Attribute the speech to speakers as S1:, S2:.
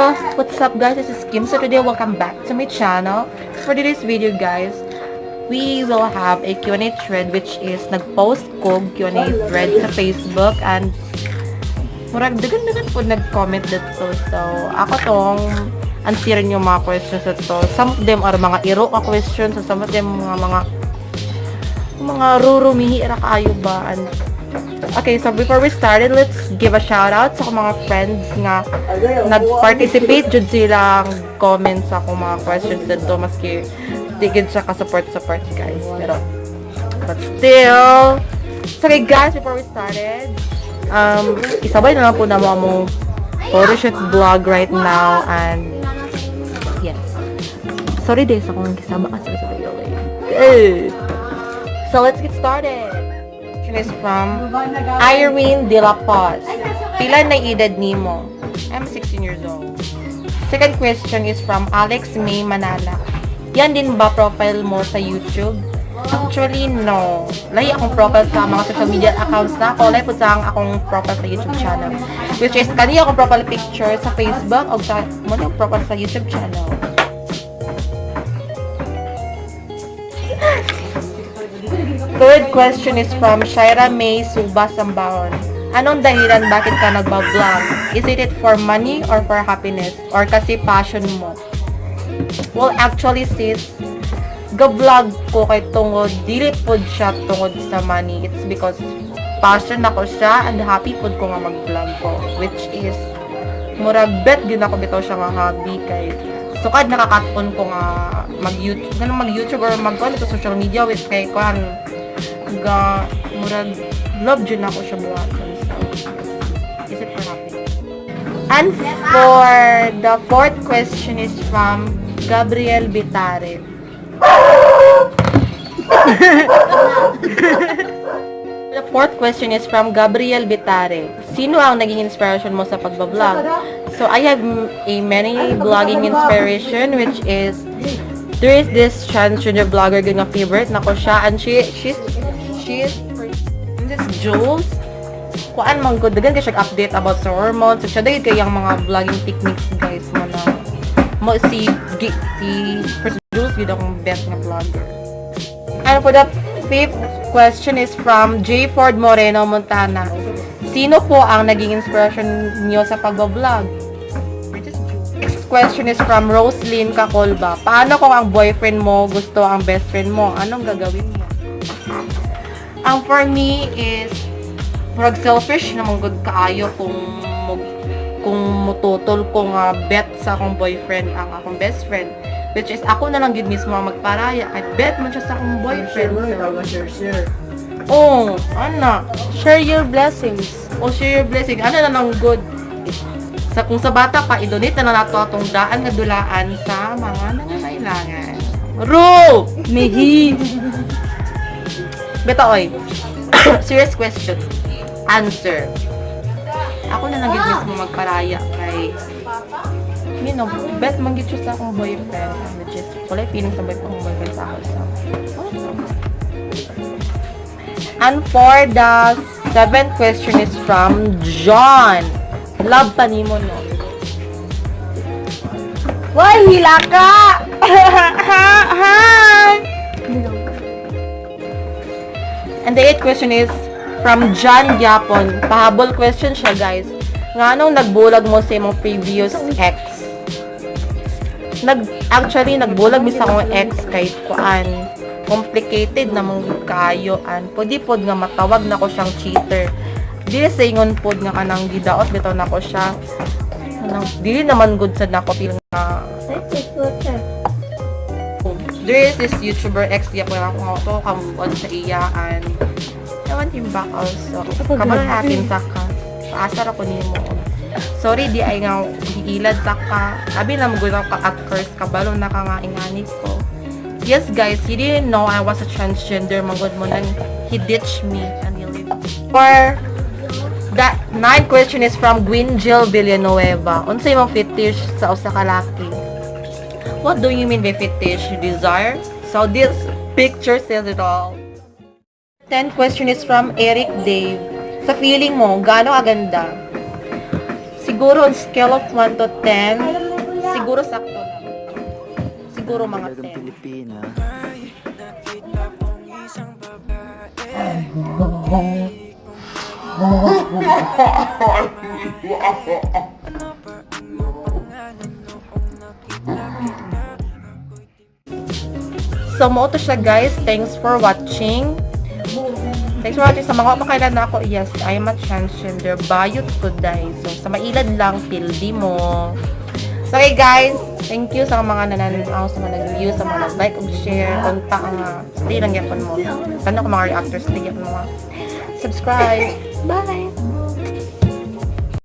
S1: Well, what's up, guys? This is Kim. So today, welcome back to my channel. For today's video, guys, we will have a Q&A thread, which is nag-post ko Q&A thread sa Facebook and murag dagan-dagan po nag-comment dito. So, ako tong answerin yung mga questions dito. Some of them are mga iro ka questions, so some of them mga rurumihi ra kaayo ba. And okay, so before we started, let's give a shout out sa akong mga friends nga nag-participate jud silang comment sa akong mga questions dito, maski di gid siya ka-support support, guys. Pero but still. So okay, guys, before we started, isabay na lang po na mo among photoshoot vlog right now and yes. Sorry days akong kisama kasi sa video. Eh. So let's get started. Question is from Irene De La Paz. Pila na edad nimo? I'm 16 years old. Second question is from Alex May Manala. Yan din ba profile mo sa YouTube? Actually, no. Lahi akong profile sa mga social media accounts na ako. Lahi po sa ang akong profile sa YouTube channel. Which is, kani akong profile picture sa Facebook o sa mo na profile sa YouTube channel. Third question is from Shaira May Suba Sambaon. Anong dahilan bakit ka nagba-vlog? Is it for money or for happiness? Or kasi passion mo? Well, actually, sis, ga-vlog ko kay tungod, dili pod siya tungod sa money. It's because passion ako siya and happy pod ko nga mag-vlog ko. Which is, murag bet gid ako bitaw siya nga hobby kay sukad nakakaton ko nga mag-YouTube, ganun mag-YouTube or mag sa social media with kay kuan ga murag love jud nako siya buhaton. So, is it for happiness? And for the fourth question is from Gabriel Bitare. The fourth question is from Gabriel Bitare. Sino ang naging inspiration mo sa pagbablog? So, I have a many vlogging inspiration, which is there is this transgender vlogger nga favorite nako siya and she's this Jules. Kuan man gud, dagan kay siya update about sa hormones. So, siya daghan kay ang mga vlogging techniques, guys, mo na mo si Prince Jules gid akong best nga vlogger. And for the fifth question is from J. Ford Moreno Montana. Sino po ang naging inspiration niyo sa pagbablog? Next question is from Roslyn Kakolba. Paano kung ang boyfriend mo gusto ang best friend mo? Anong gagawin mo? Ang for me is murag selfish naman gud kaayo kung mututol ko nga bet sa akong boyfriend ang akong best friend, which is ako na lang gid mismo ang magparaya kay bet man siya sa akong boyfriend. So,
S2: Share, share.
S1: Oh, ana.
S3: Share your blessings.
S1: O share your blessing. Ano na lang good. Sa kung sa bata pa, i-donate na lang nato atong daan nga dulaan sa mga nangangailangan. Ru!
S3: Mihi.
S1: Beta oy. Serious question. Answer. Ako na lang gid mismo magparaya kay bet man gid siya sa akong boyfriend, which is wala feeling sa boyfriend, akong boyfriend sa ako. So, and for the seventh question is from John. Love pa nimo, no?
S3: Why, hila ka!
S1: Hi! And the eighth question is from John Gyapon. Pahabol question siya, guys. Nga anong nagbulag mo sa imong previous ex? Actually, nagbulag mi sa akong ex kay kuan, complicated namang kaayo an pwede pod nga matawag nako siyang cheater. Dili sa ingon pod nga kanang gidaot bitaw nako siya. Kanang dili naman good sad nako feel nga there is this YouTuber ex gyapon ako nga to kamubon sa iya and I want him back also. Kabalo natin sa ka. Paasar ako nimo. Sorry di ay nga giilad ta ka. Abi na mo ka at first, kabalo na ka nga ingani ko. Yes, guys, he didn't know I was a transgender magod mo nang he ditched me and he lived. For that ninth question is from Gwyn Jill Villanueva. Unsay imong fetish sa usa ka laki? What do you mean by fetish? Desire? So this picture says it all. 10th question is from Eric Dave. Sa feeling mo, gaano kaganda? Siguro Siguro on scale of 1 to 10, siguro sakto lang. Siguro mga
S2: Talagang
S1: 10.
S2: Pilipina.
S1: So, mao to siya, guys. Thanks for watching. Thanks for watching. Sa mga makailan na ako, yes, I am a transgender. Bayot ko, dai. So, sa mailad lang, pildi mo. So, okay, guys. Thank you sa mga nananaw, sa mga nag-view, sa mga nag-like ug share. Unta ang stay lang gyapon mo. Sana ko mga reactors, stay gyapon mo. Subscribe.
S3: Bye!